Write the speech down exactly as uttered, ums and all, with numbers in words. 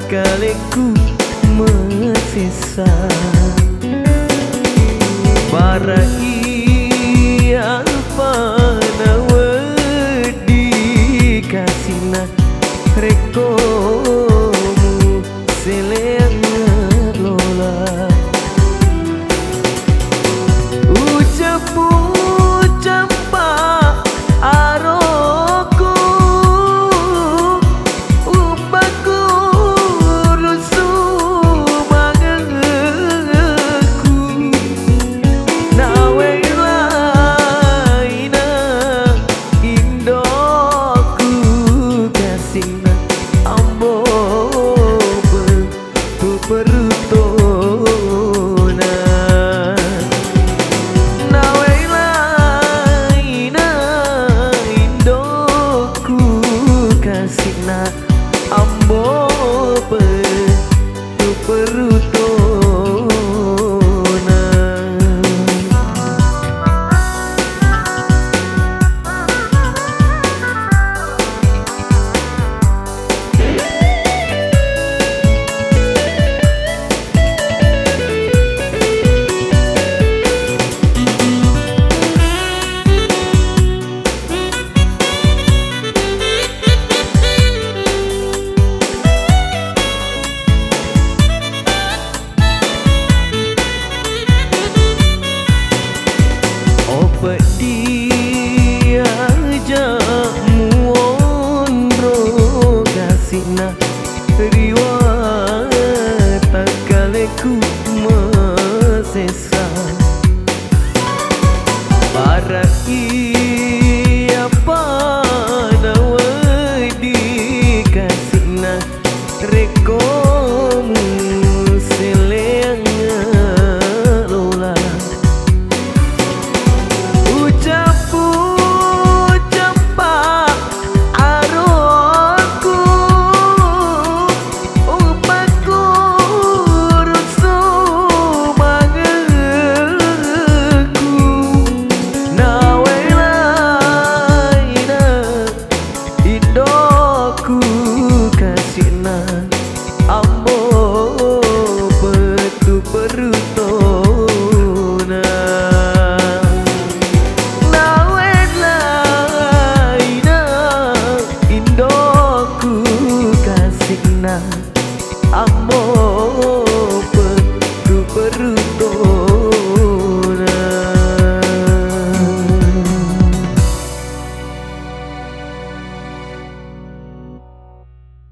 Kaleku mesessa, bara iya apa nawedding kasina rekko museleng lola. Ucappu campa aroku, upakkurusu mangeku, nawelaina indoku kasina ambo pe tu perutona. Nawelaina indoku kasina ambo pe tu perutona. Opeddi aja muonro kasina, riwa takkaleku mesessa. Bara iya apa nawedding kasina rekko museleng lola. Ucappu campa aroku, upakkurusu mangeku, nawelaina indoku kasina ambo pe tu perutona. Nawelaina indoku kasina ambo